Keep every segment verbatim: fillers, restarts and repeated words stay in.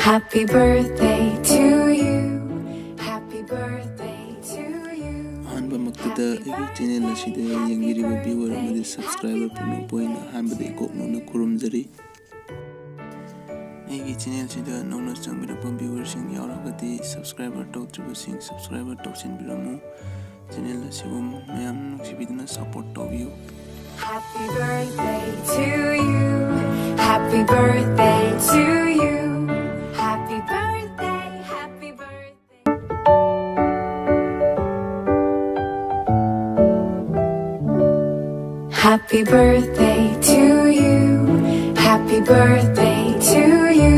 Happy birthday to you. Happy birthday to you. ꯑꯍꯥꯟꯕꯃꯛꯇꯗ ꯑꯩꯒꯤ channel ꯑꯁꯤꯗ ꯌꯦꯡꯕꯤꯔꯤꯕ ꯚ꯭ꯌꯨꯋꯔ ꯑꯃꯗꯤ ꯁꯕꯁꯀ꯭ꯔꯥꯏꯕꯔ ꯄꯨꯝꯅꯃꯛꯄꯨ ꯑꯩꯅ ꯑꯍꯥꯟꯕꯗ ꯏꯀꯣꯛ ꯅꯧꯅ ꯈꯨꯔꯨꯝꯖꯔꯤ꯫ ꯑꯩꯒꯤ ꯆꯦꯅꯦꯜꯁꯤꯗ ꯅꯧꯅ ꯆꯪꯕꯤꯔꯛꯄ ꯚ꯭ꯌꯨꯋꯔꯁꯤꯡ ꯌꯥꯎꯔꯒꯗꯤ, ꯁꯕꯁꯀ꯭ꯔꯥꯏꯕꯔ ꯇꯧꯗ꯭ꯔꯤꯕꯁꯤꯡ ꯁꯕꯁꯀ꯭ꯔꯥꯏꯕꯔ ꯇꯧꯁꯤꯟꯕꯤꯔꯝꯃꯨ꯫ ꯆꯦꯅꯦꯜ ꯑꯁꯤꯕꯨ ꯃꯌꯥꯝ ꯅꯨꯡꯁꯤꯕꯤꯗꯨꯅ ꯁꯄꯣꯔꯠ ꯇꯧꯕꯤꯌꯨ꯫ Happy birthday to you. Happy birthday to you. Happy birthday, happy birthday. Happy birthday to you. Happy birthday to you.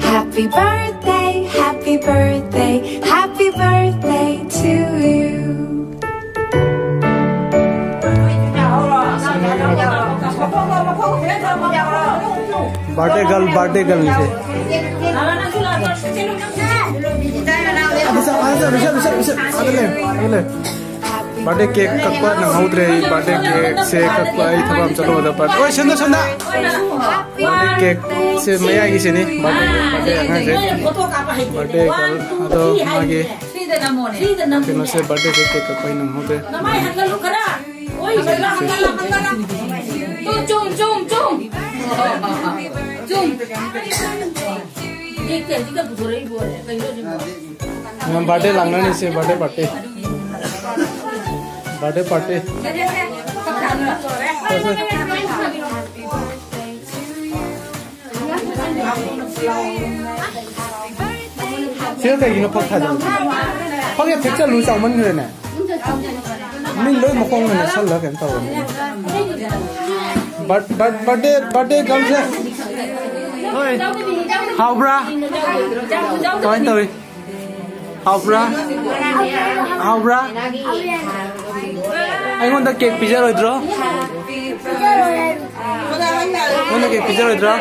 Happy birthday, happy birthday, happy birthday to you. Birthday girl, birthday girl ꯅꯤꯁꯦ꯫ ꯑꯗ ꯆꯠ, ꯑꯗ ꯆꯠ, ꯔꯤꯁꯦꯞ, ꯔꯤꯁꯦꯞ, ꯔꯤꯁꯦꯞ, ꯑꯗ ꯂꯩ, ꯑꯗ ꯂꯩ꯫ Birthday cake ꯀꯛꯄ ꯅꯪꯍꯧꯗ꯭ꯔꯦ꯫ ꯑꯩ birthday cake ꯁꯦ ꯀꯛꯄ ꯑꯩ ꯊꯕꯛ ꯑꯃ ꯆꯠꯂꯨꯕꯗ꯫ Birthday, ꯑꯣꯏ, ꯁꯣꯝꯗ, ꯁꯣꯝꯗ꯫ Birthday cake ꯁꯦ ꯃꯌꯥꯏꯒꯤꯁꯤꯅꯤ꯫ Birthday, birthday ꯑꯉꯥꯡꯁꯦ꯫ Birthday girl꯫ ꯑꯗꯣ ꯃꯥꯒꯤ ꯀꯩꯅꯣꯁꯦ, birthday ꯁꯦ cake ꯀꯛꯄ ꯑꯩ ꯅꯪꯍꯧꯗ꯭ꯔꯦ꯫ ꯅꯃꯥꯏ ꯍꯟꯒꯠꯂꯨ ꯈꯔ꯫ ꯑꯣꯏ, ꯍꯟꯒꯠꯂ, ꯍꯟꯒꯠꯂ, ꯍꯟꯒꯠꯂ꯫ ꯇꯨ, ꯆꯨꯝ, ꯆꯨꯝ, ꯆꯨꯝ꯫ ꯆꯨꯝ꯫ ꯌꯦꯛꯇꯦ, ꯍꯧꯖꯤꯛꯇ ꯄꯨꯊꯣꯔꯛꯏꯕꯣ꯫ ꯀꯩꯅꯣ ꯁꯤꯕꯣ? ꯃꯌꯥꯝ birthday ꯂꯥꯡꯅꯔꯤꯁꯦ, birthday party꯫ Birthday party꯫ ꯁꯤꯗ ꯀꯩꯒꯤꯅꯣ ꯐꯛ ꯊꯥꯖꯤꯜꯂꯤ? ꯐꯛ ꯌꯥꯝ ꯊꯦꯛꯆꯜꯂꯨ, ꯆꯥꯎꯃꯟꯈ꯭ꯔꯦꯅꯦ꯫ ꯃꯤ ꯂꯣꯏ ꯃꯈꯣꯡ ꯅꯦꯠꯁꯜꯂ ꯀꯩꯅꯣ ꯇꯧꯔꯝꯃꯦ꯫ Birth-, birth-, birthday, birthday girlꯁꯦ꯫ ꯍꯣꯏ꯫ ꯍꯥꯎꯕ꯭ꯔꯥ? ꯀꯃꯥꯏꯅ ꯇꯧꯏ? ꯍꯥꯎꯕ꯭ꯔꯥ? ꯍꯥꯎꯕ꯭ꯔꯥ? ꯑꯩꯉꯣꯟꯗ cake ꯄꯤꯖꯔꯣꯏꯗ꯭ꯔꯣ? ꯑꯩꯉꯣꯟꯗ cake ꯄꯤꯖꯔꯣꯏꯗ꯭ꯔꯣ?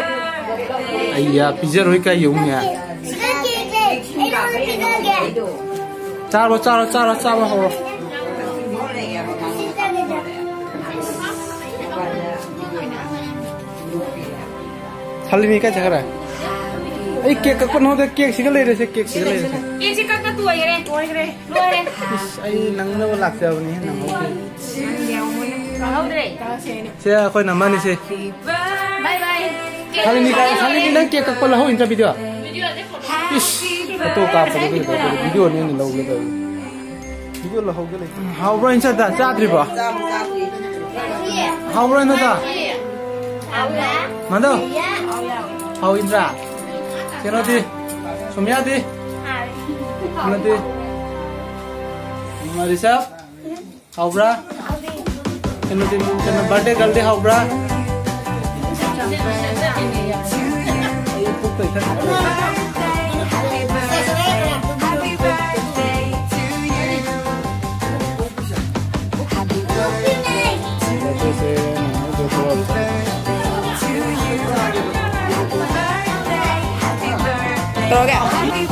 ꯑꯩꯌꯥ, ꯄꯤꯖꯔꯣꯏ ꯀꯥꯏ ꯌꯦꯡꯉꯨꯅꯦ꯫ ꯆꯥꯔꯣ, ꯆꯥꯔꯣ, ꯆꯥꯔꯣ, ꯆꯥꯕ ꯍꯧꯔꯣ꯫ ꯁꯂꯤꯃꯤ ꯀꯥꯏ ꯆꯠꯈ꯭ꯔꯦ? ꯑꯩ ꯀꯦꯛ ꯀꯛꯄ ꯅꯉꯣꯟꯗ ꯀꯦꯛꯁꯤꯒ ꯂꯩꯔꯁꯦ, ꯀꯦꯛꯁꯤꯒ ꯂꯩꯔꯁꯦ꯫ ꯀꯦꯛꯁꯤ ꯀꯛꯄ ꯂꯣꯏꯈ꯭ꯔꯦ, ꯂꯣꯏꯈ꯭ꯔꯦ, ꯂꯣꯏꯔꯦ꯫ ꯏꯁ, ꯑꯩ ꯅꯪꯅꯕ ꯂꯥꯛꯆꯕꯅꯤ, ꯅꯪꯍꯧꯗꯦ꯫ ꯈꯪꯍꯧꯗ꯭ꯔꯦ꯫ ꯁꯦ, ꯑꯩꯈꯣꯏꯅ ꯑꯃꯅꯤꯁꯦ꯫ ꯕꯥꯏ ꯕꯥꯏ꯫ ꯁꯥꯂꯤꯅꯤ ꯀꯥꯏ? ꯁꯥꯂꯤꯅꯤ, ꯅꯪ ꯀꯦꯛ ꯀꯛꯄ ꯂꯧꯍꯧ ꯏꯟꯇ꯭ꯔꯥ ꯚꯤꯗꯤꯑꯣ? ꯏꯁ, ꯐꯣꯇꯣ ꯀꯥꯞꯄꯗꯣ ꯀꯩꯗꯧꯗꯣꯏꯅꯣ? ꯚꯤꯗꯤꯑꯣꯅꯦ ꯑꯩꯅ ꯂꯧꯒꯦ ꯇꯧꯔꯤ꯫ ꯚꯤꯗꯤꯑꯣ ꯂꯧꯍꯧꯒꯦ ꯂꯩꯇꯦ꯫ ꯍꯥꯎꯕ꯭ꯔꯣ, ꯏꯟꯁꯥꯗ ꯆꯥꯗ꯭ꯔꯤꯕꯣ? ꯍꯥꯎꯕ꯭ꯔꯣ, ꯏꯟꯁꯥꯗ? ꯃꯥꯗꯣ? ꯍꯥꯎꯏꯗ꯭ꯔꯥ? ꯀꯩꯅꯣꯗꯤ? ꯁꯣꯃꯤꯌꯥꯗꯤ? ꯀꯩꯅꯣꯗꯤ? ꯔꯤꯁꯞ? ꯍꯥꯎꯕ꯭ꯔꯥ? ꯀꯩꯅꯣꯗꯤ, ꯀꯩꯅꯣ, ꯕꯥꯔꯗꯦ ꯒꯔꯜꯗꯤ ꯍꯥꯎꯕ꯭ꯔꯥ? ꯑꯩ ꯄꯨꯛ ꯇꯣꯏꯈꯠ- ꯇꯧꯔꯒꯦ꯫